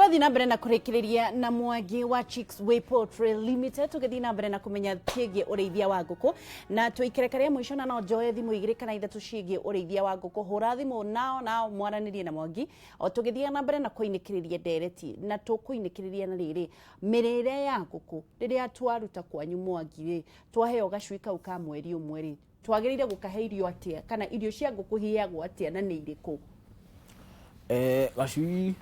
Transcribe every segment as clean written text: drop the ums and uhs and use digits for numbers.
Tũrathiĩ na mbere na kũrĩkĩrĩria na Mwangi wa Chicks Way Poultry Limited, tũgĩthiĩ na mbere na kũmenya kĩgiĩ ũrĩithia wa ngũkũ, na tũikere karĩa mũico, na no njoe thimũ igĩrĩ kana ithatũ ciĩgiĩ ũrĩithia wa ngũkũ. Hũra thimũ nao mwaranĩrie na Mwangi o tũgĩthiĩ na mbere na kũinĩkĩrĩria ndereti, na tũkũinĩkĩrĩria na rĩrĩ mĩrĩre ya ngũkũ. Rĩrĩa twaruta kwanyu Mwangi rĩ, twaheo gacui kau ka mweri ũmwe rĩ, twagĩrĩire gũkahe irio atĩa, kana irio cia ngũkũ iheagwo atĩa na nĩ irĩkũ? Gacui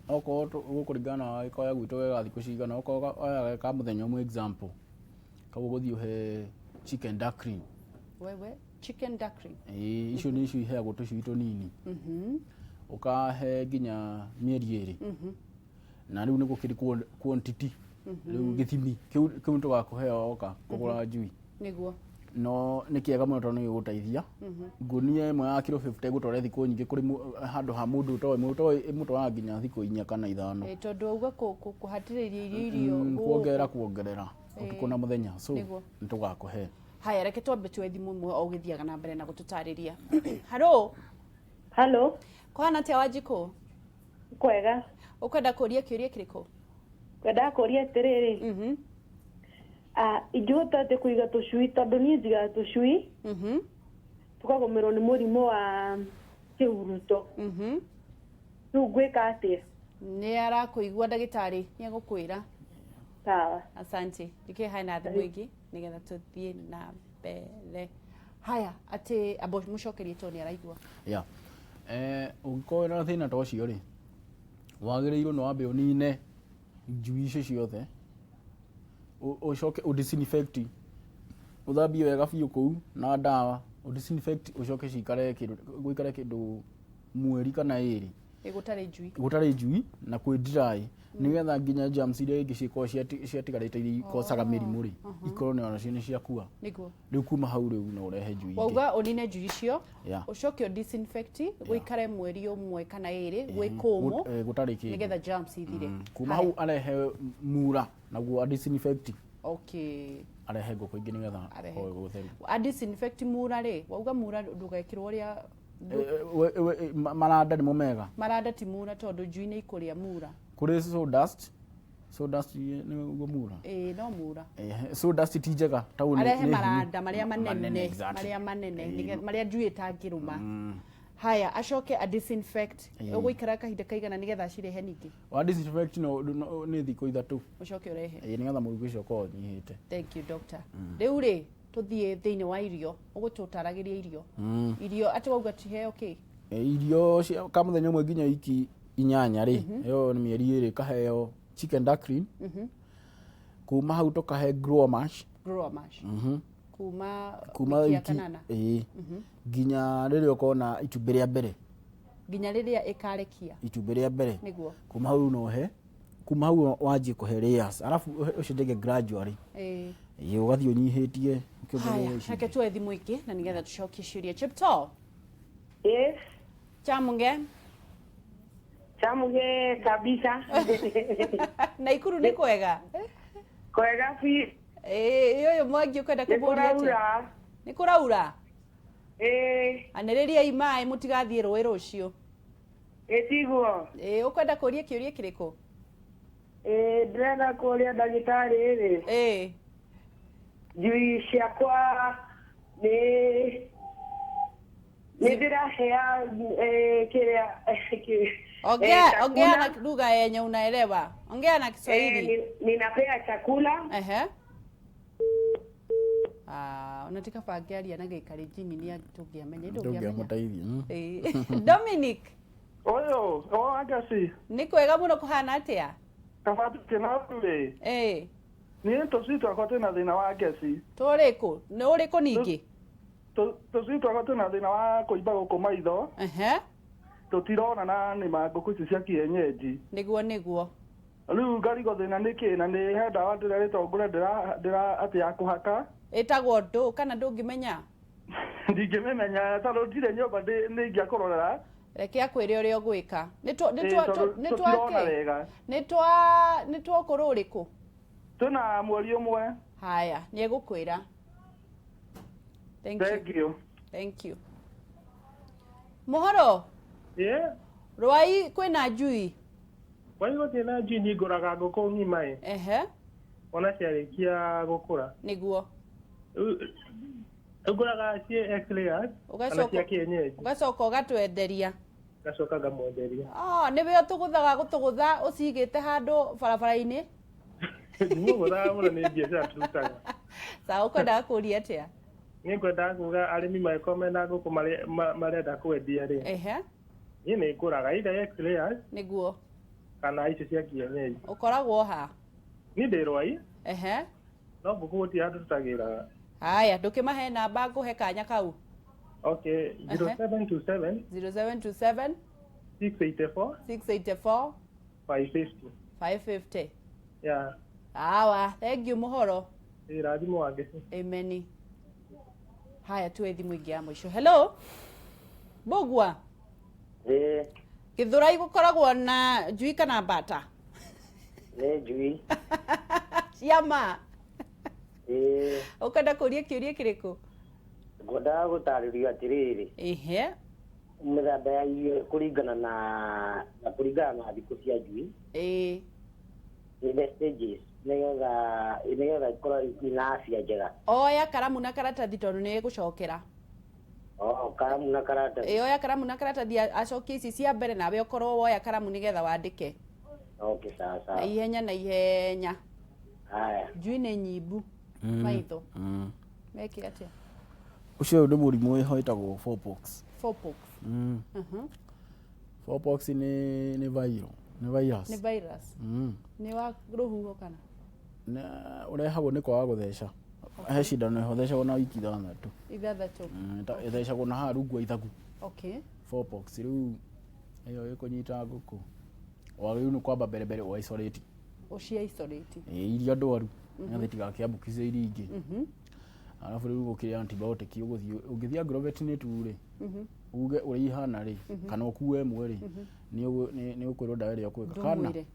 okorwo gũkũringana na gĩkoya gwitũ ge ga thikũ cigana, okorwo oyaga ka mũthenya ũmwe, example, kau ũgũthiĩ ũhe chicken duckling. Wewe, chicken duckling? Ĩĩ, icio nĩ icio iheagwo tũcui tũnini. Ũkahe nginya mĩeri 2. Na rĩu nĩ gũkĩrĩ quantity, rĩu gĩthimi kĩu tũgakũhe woka kũgũra njui. No nĩ kĩega mũno tondũ nĩ gĩgũteithia. Ngũnia ĩmwe ya kiro 50 ĩgũtware thikũ nyingĩ kũrĩ handũ ha mũndũ ũtoĩ. Mũndũ ũtoĩ ĩmũtwaraga nginya thikũ 4 kana 5. Ĩ, tondũ auga kũhatĩrĩria irio Kuongerera kuongerera ũtukũ na mũthenya, so nĩ tũgakũhe. Haya, reke twambe tuoe thimũ ĩmwe o ũgĩthiaga na mbere na gũtũtarĩria. Haro. Halo. Kũhana atĩa, Wanjikũ? Kwega. Ũkwenda kũria kĩũria kĩrĩkũ? Kwendaga kũria atĩrĩrĩ, ingĩhota atĩ kũiga tũcui, tondũ niĩ njigaga tũcui tũkagũmĩrwo nĩ mũrimũ wa kĩhuruto. Rĩu ngwĩka atĩa? Nĩ arakũigua ndagĩtarĩ, nĩ egũkwĩra. Sawa. Asante. Ndikĩrĩ haya na thimũ ĩngĩ nĩgetha tũthiĩ na mbere. Haya, atĩ amba mũcokerie tondũ nĩ araigua. Ya, ũngĩkorwo wĩna thĩna ta ũcio rĩ, wagĩrĩirwo nĩ wambe ũnine njui icio ciothe, ũcoke ũdisinfect, ũthambie wega biũ kũu na ndawa, ũdisinfect, ũcoke cikare kĩndũ gũikare kĩndũ mweri kana 2. Ĩ, gũtarĩ njui. Gũtarĩ njui na kwĩ dry, nĩgetha nginya germs iria ingĩ cikorwo ciatigarĩte, iria ikocaga mĩrimũ rĩ, ikorwo nĩ onacio nĩ ciakua. Rĩu kuma hau rĩu no ũrehe njui ingĩ. Wauga ũnine njui icio, ũcoke ũ disinfect, gũikare mweri 1 kana 2 gwĩ kũmũ. Gũtarĩ kĩndũ. Nĩgetha germs ithire. Kuma hau arehe mura naguo a disinfect, arehe ngũkũ ingĩ nĩgetha Arehe. Gũkorwo gũtheru. A disinfect mura rĩ, wauga mura ndũgekĩrwo ũrĩa? Maranda nĩmo mega. Maranda ti mura, tondũ njui nĩ ikũrĩa mura. Kũrĩ sawdust. Sawdust nĩguo mura. Ĩĩ, no mura. Sawdust ti njega tondũ Arehe nĩ hinya. Maranda marĩa manene. Exactly. Marĩa manene, marĩa njui ĩtangĩrũma. Haya, acoke a disinfect. Ũgũikara kahinda kaigana nĩgetha acirehe ningĩ? Wa disinfect no nĩ thikũ 3. Ũcoke ũrehe. Ĩĩ, nĩgetha mũrukĩ ũcio ũkorwo ũnyihĩte. Thank you, doctor. Rĩu rĩ, tũthiĩ thĩinĩ wa irio, ũgũtũtaragĩria irio. Irio atĩ wauga tiheo kĩ? Irio cia ka mũthenya ũmwe nginya wiki 8 rĩ, ĩyo nĩ mĩeri 2, kaheo chicken duckling. Kuma hau tũkahe grower mash. Grower mash kuma kuma wiki ya wiki kanana? Ĩĩ, nginya rĩrĩa ũkona itumbĩ rĩa mbere. Nginya rĩrĩa ĩkarekia itumbĩ rĩa mbere. Kuma hau no ũhe, kuma hau wanjie kũhe layers, arabu ũcenjagie gradually. Ĩĩ, ũgathiĩ ũnyihĩtie ũkĩongerera Haya, ici. Reke tuoe thimũ ingĩ na nĩgetha tũcokie ciũria. Chepto. Yes. Chamunge. Chamuge kabisa. Naikuru nĩ kwega? Kwega biũ. Ĩĩ, ũyũ Mwangi ũkwenda Nĩ kũmũria atĩa? kũraura. Nĩ kũraura? Ĩĩ. Anĩrĩriai maĩ mũtigathiĩ rũĩ rũciũ. Ĩ tiguo? Ĩĩ, ũkwenda kũria kĩũria kĩrĩkũ? Ĩĩ, ndĩrenda kũria ndagĩtarĩ rĩ. Njui ciakwa nĩ ndĩrahea kĩrĩa Ongea, chakula. ongea na lugha yenye unaelewa. Ongea na Kiswahili. Ninapea chakula. Ehe. Ah, ona ti kaba angĩaria na gĩkalenjini nĩ tũngĩamenya. Ndũngĩamenya. Ndũngĩamũteithia. Ĩĩ. Dominic. Ũyũ, o Angasi. Nĩ kwega mũno, kũhana atĩa? Kaba tũkĩna rĩ. Niĩ tũcui twakwa twĩna thĩna wa ngeci. Tũrĩkũ? Nĩ ũrĩkũ ningĩ? Tũcui twakwa twĩna thĩna wa kũimba gũkũ maitho. Tũtirona na nĩ ma ngũkũ ici cia kienyeji. Nĩguo. Rĩu ngarigwo thĩna nĩ kĩ, na nĩ he ndawa ndĩrerĩtwo ngũre ndĩra atĩ ya kũhaka. Ĩtagwo ndũ kana ndũngĩmenya? Ndingĩmĩmenya tondũ ndirĩ nyũmba nĩ ingĩakũrorera. Reke akwĩre ũrĩa ũgwĩka. Nĩ Ĩĩ, tondũ nĩ tũtirona twake? wega. Nĩ twa ũkũrũ ũrĩkũ? Twĩna mweri 1. Haya, nĩ egũkwĩra. Thank you. Thank you. Thank you. Mũhoro? Yeah. Rwai kwĩna njui? Kwa hiyo gũtirĩ na njui, niĩ ngũraga ngũkũ ng'ima ĩ. Ona ciarĩkia gũkũra. Rĩu ngũraga ciĩ egg layers kana cia kienyeji. Ũgacoka ũgatwenderia. Ngacoka ngamwenderia. Oh, nĩwe ũtũgũthaga gũtũgũtha ũcigĩte handũ barabara-inĩ? Ndimũgũthaga mũno, nĩ biacara tũrutaga. Sawa, ũkwendaga kũria atĩa? Niĩ ngwendaga kuga arĩmi mangĩkorwo mena ngũkũ marenda kwendia rĩ, niĩ nĩ ngũraga either egg layers kana icio cia kienyeji. Ũkoragwo ha? Niĩ ndĩ Rwai. No ngũkũ gũtirĩ handũ tũtagĩraga. Haya, ndũkĩmahe namba ngũhe kanya kau. Okay, 0727 0727 684 684 550. 550. Yeah. Sawa, thank you mũhoro. Ĩ rathimo wangeci. Amen. Haya, tuwe thimũ ĩngĩ ya mũico. Hello. Mbũgua. Ĩĩ. Gĩthũrai gũkoragwo na njui kana mbata? Nĩ njui. Ciama. Ĩĩ. Ũkwenda kũria kĩũria kĩrĩkũ? Ngwendaga gũtarĩrio atĩrĩrĩ. Mĩthemba ya irio kũringana na thikũ cia njui. Nĩ the stages nĩgetha ikorwo ina afya njega. Oya karamu na karatathi tondũ nĩ ĩgũcokera. Oh, karamu na karatathi. Ĩ, oya karamu na karatathi acokie ici cia mbere nawe ũkorwo woya karamu nĩgetha wandĩke. Okay, sawa sawa. Na ihenya na ihenya. Haya. Njui nĩ nyimbu maitho. Meke atĩa? Ũcio nĩ mũrimũ wĩho wĩtagwo fourpox. Fourpox. Fourpox nĩ viral, nĩ virus. Nĩ virus. Nĩ wa rũhuho kana? Na ũrehagwo nĩ kwaga gũtheca. He cindano ĩho thecagwo na wiki 6. 6. Ĩthecagwo na haha rungu wa ithagu. Fourpox rĩu ĩyo ĩkũnyita ngũkũ. Wagĩrĩirwo nĩ kwamba mbere mbere ũ isolate. Ũcia isolate. Ĩ, iria ndwaru nĩgetha itigakĩambukize iria ingĩ. Arabu rĩu gũkĩrĩ antibiotic ũgũthiĩ ũngĩthiĩ Agrovet nĩ tu rĩ, uge ũrĩa ihana rĩ, kana ũkue ĩmwe rĩ, nĩ ũkwĩrwo ndawa ĩrĩa ũkwĩka. Ndũmwĩre.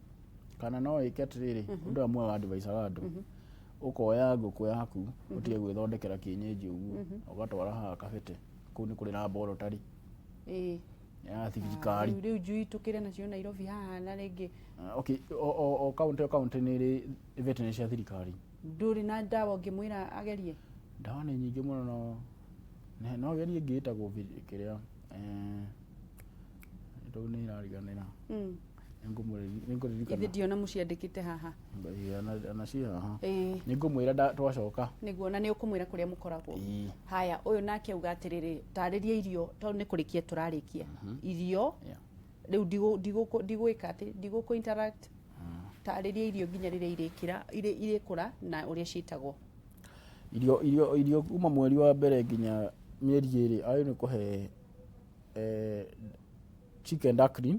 Kana no ĩke atĩrĩrĩ, ũndũ ũrĩa mwega advice-aga andũ, ũkoya ngũkũ yaku ũtige gwĩthondekera kienyeji ũguo, ũgatwara haha kabete, kũu nĩ kũrĩ laboratory ya thirikari. Rĩu njui tũkĩre nacio Nairobi haha na rĩngĩ. Okay, o county o county nĩ ĩrĩ veterinary cia thirikari. Ndũrĩ na ndawa ũngĩmwĩra agerie? Ndawa nĩ nyingĩ mũno no agerie ĩngĩ ĩtagwo kĩrĩa, rĩu nĩ ĩrariganĩra. Nĩngũririkana. Ithe ndiona mũciandĩkĩte haha. Ĩĩ, ona ciĩ haha. Nĩngũmwĩra twacoka. Nĩguo, na nĩ ũkũmwĩra kũrĩa mũkoragwo. Haya, ũyũ nake auga atĩrĩrĩ, tarĩria irio tondũ nĩ kũrĩkia tũrarĩkia. Irio, rĩu ndigwĩka atĩ, ndigũkũ interact. Tarĩria irio nginya rĩrĩa irĩkũra na ũrĩa ciĩtagwo. Irio kuma mweri wa mbere nginya mĩeri 2 agĩrĩirwo nĩ kũhe chicken duckling,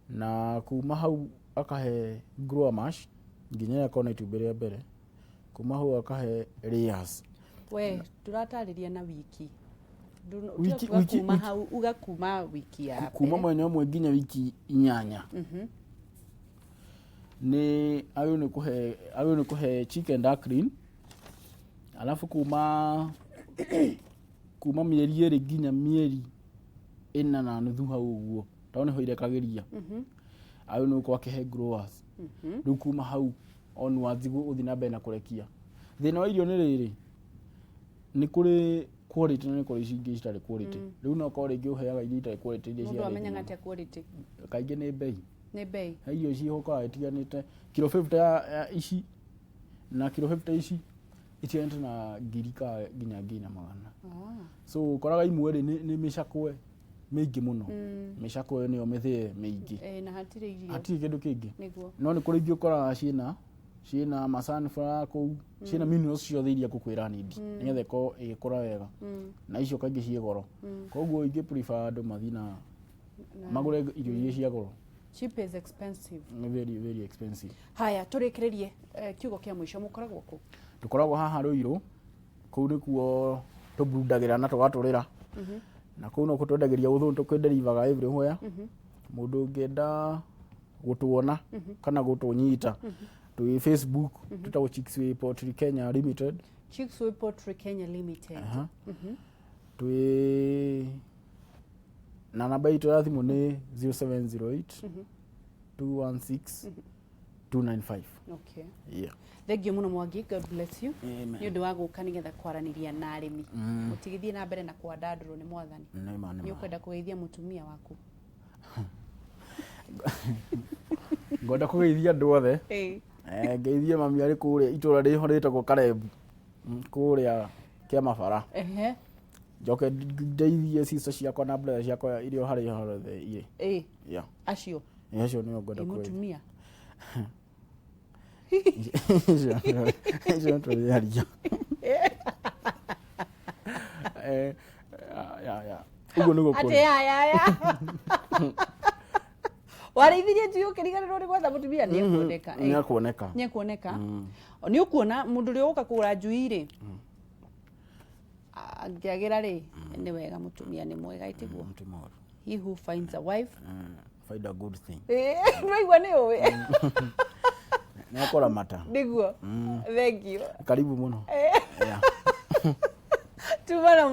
na kuma hau akahe grower mash nginya ĩrĩa akorwo na itumbĩ rĩa mbere, kuma hau akahe layers. We tũratarĩria na wiki. Uga kuma hau, uga kuma wiki ya kuma mbere. Mwena ũmwe nginya wiki 8. Nĩ agĩrĩirwo nĩ kũhe chicken duckling, alafu kuma mĩeri 2 nginya mĩeri 4.5 hau ũguo, tondũ nĩho irekagĩria. Agĩrĩirwo nĩ gũkorwo akĩhe growers. Rĩu kuma hau onwards gũthiĩ na mbere na kũrekia. Thĩna wa irio nĩ rĩrĩ, nĩ kũrĩ quality na nĩ kũrĩ ici ingĩ citarĩ quality. Rĩu no ũkorwo rĩngĩ ũheaga irio itarĩ quality iria Mũndũ ciarĩ amenyaga igũrũ. atĩa quality? Kaingĩ nĩ bei. Nĩ bei. He irio ici ũkoraga itiganĩte kiro 50 ya ici na kiro 50 ici itiganĩte na ngiri ka nginya 1,100. So ũkoraga imwe rĩ nĩ mĩcakwe mĩingĩ mũno. Mĩcakwe nĩyo mĩthĩe mĩingĩ. Na hatirĩ irio. Hatirĩ kĩndũ kĩngĩ. Nĩguo. No nĩ kũrĩ ingĩ ũkoraga ciĩna masunflower kũu, ciĩna minerals ciothe iria ngũkwĩra need, nĩgetha ĩkorwo ĩgĩkũra wega. Na icio kaingĩ ciĩ goro. Koguo ingĩ prefer andũ mathiĩ na magũre irio iria cia goro. Cheap is expensive. Nĩ very, very expensive. Haya, tũrĩkĩrĩrie kiugo kĩa mũico mũkoragwo kũ? Tũkoragwo haha Ruiru, kũu nĩkuo tũbrudagĩra na tũgatũrĩra. Na kũu no kũtwendagĩria ũthũ tũkĩnderivaga everywhere. Mũndũ ũngĩenda gũtuona kana gũtũnyita, twĩ Facebook, twĩtagwo Chicks Poultry Kenya Limited. Chicks Poultry Kenya Limited. Twĩ na namba itũ ya thimũ nĩ 0708 216 295. Okay. Yeah. Thank you muno, Mwangi. God bless you. Amen. Nĩ ũndũ wa gũka nĩgetha kwaranĩria na arĩmi. Mũtigithie na mbere na kwandandũrwo nĩ Mwathani. Nĩ ma nĩ Nĩ ma. ũkwenda kũgeithia mũtumia waku? Ngwenda kũgeithia andũ othe. Ngeithie mami arĩ kũrĩa itũra rĩho rĩtagwo Karebu, kũrĩa Kĩamabara. Njoke ndeithie sister ciakwa na brother ciakwa iria o harĩa hothe irĩ. Yeah. Acio? Acio nĩo ngwenda kũgeithia. Mũtumia? Icio tũrĩaria. Ya ũguo nĩguo Atĩ kũrĩ. Ya warĩithirie njui ũkĩriganĩrwo nĩ gwetha mũtumia. Nĩ ekuoneka. Nĩ akuoneka. Nĩ ekuoneka. Nĩ ũkuona mũndũ ũrĩa ũgũka kũgũra njui rĩ, angĩagĩra rĩ, nĩ wega. Mũtumia nĩ mwega, ĩtiguo? Ti mũru. He who finds a wife Find a good thing. Nĩwaigua nĩ ũĩ. Nĩ akũramata. Nĩguo, thank you. Karibu mũno. Yeah. Tuma na.